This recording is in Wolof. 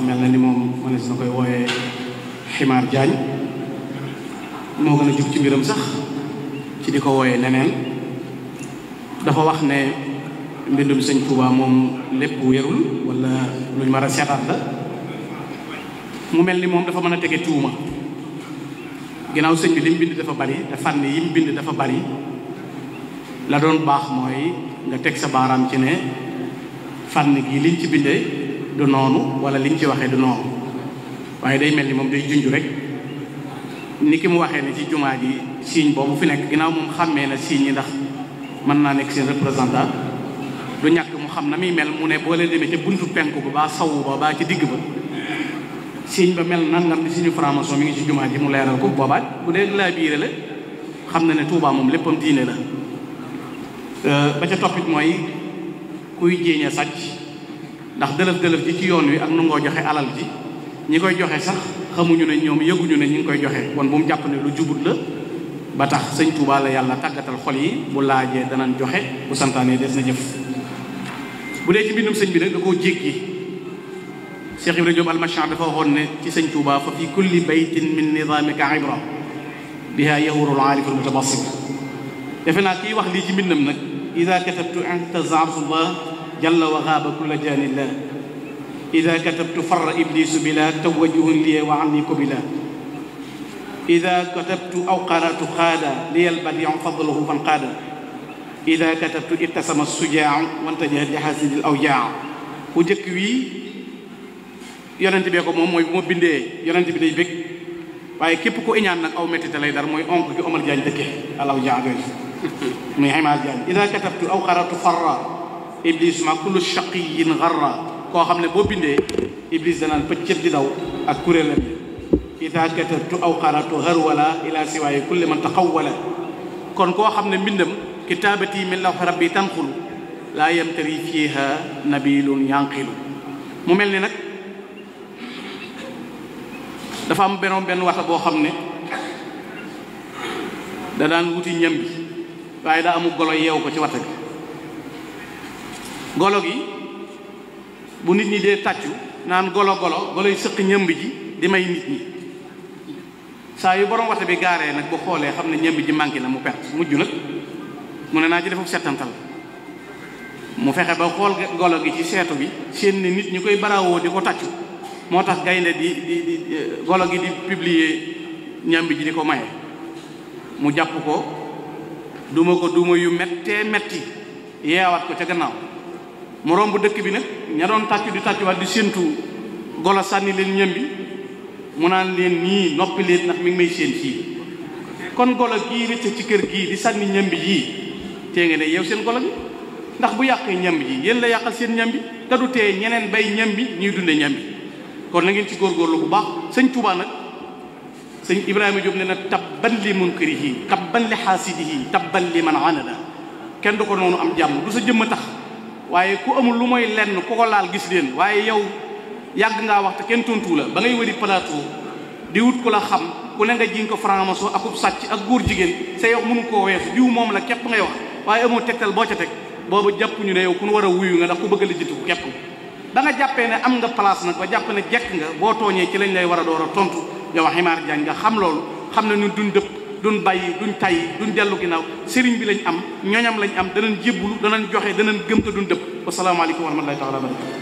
mel na ni moom mënees na koy wooyee Ximaar Jaañ moo gën a jub ci mbiram sax ci di ko wooyee neneen dafa wax ne mbindum sëñ Tuubaa moom lépp wérul wala luñ war a seetaat la mu mel ni moom dafa mën a tege tuuma ginnaaw sëñ bi li mu bind dafa bari te fànn yi mu bind dafa bari la doon baax mooy nga teg sa baaraam ci ne fànn gi liñ ci bindee du noonu wala liñ ci waxee du noonu waaye day mel ni moom day junj rek ni ki mu waxee ne ci jumaa ji signe boobu fi nekk ginnaaw moom xàmmee na signe yi ndax mën naa nekk seen représentant du ñàkk mu xam na muy mel mu ne boo leen demee ca buntu penku ba baa sawu ba baa ci digg ba signe ba mel nangam di signe franc-maçon mi ngi ci jumaa ji mu leeral ko boobaat bu dee laa biire la xam na ne Tuubaa moom léppam diine la ba ca toppit mooy kuy jéeñe sàcc ndax dëlëf ji ci yoon wi ak nu ngoo joxe alal ji ñi koy joxe sax xamuñu ne ñoom yëguñu ne ñi ngi koy joxe kon bu mu jàpp ne lu jubut la ba tax sëñ Tuubaa la yàlla tàggatal xol yi bu laajee danañ joxe bu santaane des na jëf bu dee ci mbindum sëñ bi nag da koo jéggi Cheikh Ibrahima Diop almachan dafa waxoon ne ci sëñ Tuubaa fa fi kulli baytin min nidaamika ibra biha yahurul aariful mutabassit defe naa kii wax lii ci mbindam nag ida katabtu intaza arsullah jalla wa gaaba kulla janillah ida katabtu farra iblisu bila tawajjuhun liye wa anni kubila ida katabtu aw qaratu xaada liyal badiu fadluhu fan qaada ida katabtu ittasama sujaau wantajahat li xaasidil awjaa bu jëkk wii yonent bee ko moom mooy bu ma bindee yonent bi day bég waaye képp ku iñaan nag aw mettite lay dar mooy onk gi Omar Jaañ dëkke al awjaa muy Ximaar Jaañ ida katabtu aw qaratu farra iblis ma kullu shaqiyin garra koo xam ne boo bindee iblis danaan pëccët di daw ak kuréelam ida katabtu aw qaratu harwala ila siwaaye kulli man taxawala kon koo xam ne mbindam kitaabati min lawhi rabbi tanxulu laa yamtari fiiha nabilun yanqilu mu mel ni nag dafa am benn wata boo xam ne da daan wuti ñam bi waaye daa amul golo yeew ko ci wata bi golo gi bu nit ñi dee tàccu naan golo yi sëq ñëmb ji di may nit ñi saa yu borom wata bi gaaree nag bu xoolee xam ne ñëmb ji manqué na mu perte mujj nag mu ne naa ci defu settantal mu fexe ba xool golo gi ci seetu bi seen ne nit ñi koy barawoo di ko tàccu moo tax gaynde di golo gi di publier ñëmb ji di ko maye mu jàpp ko duma yu mettee metti yeewaat ko ca gannaaw mu romb dëkk bi nag ña doon tàccu di tàccuwaat di séentu golo sànni leen ñëmbi mu naan leen nii noppi leen ndax mi ngi may séen fii kon golo gii rëcc ci kër gii di sànni ñëmbi yii tee nga ne yow seen golo gi ndax bu yàqee ñëmbi ji yéen la yàqal seen ñëmbi te du tee ñeneen bay ñëmbi ñuy dunde ñëmbi kon na ngeen ci góorgóorlu bu baax sëñ Tuubaa nag sëñ Ibrahima Diop ne na tabban li munkarihi tabban li xaasidihi tabban li man anada kenn du ko noonu am jàmm du sa jëmm tax waaye ku amul lu mooy lenn ku ko laal gis leen waaye yow yàgg ngaa wax te kenn tontu la ba ngay wëri plateau di wut ku la xam ku ne nga jiñ ko franc-maçon akub sàcc ak góor jigéen sa yow mënu koo weesu diw moom la képp ngay wax waaye amoo tegtal boo ca teg boobu jàpp ñu ne yow ku nu war a wuyu nga ndax ku bëgg a lijjanti ko képp ba nga jàppee ne am nga place nag ba jàpp ne jekk nga boo tooñee ci lañ lay war a door a tontu yow Ximaar Jaañ nga xam loolu xam ne ñun duñ dëpp duñ bàyyi duñ tayyi duñ dellu ginnaaw sëriñ bi lañ am ñoñam lañ am danañ jébbulu danañ joxe danañ gëm te duñ dëpp wasalaamaaleykum wa rahmatullahi taala wa barakatu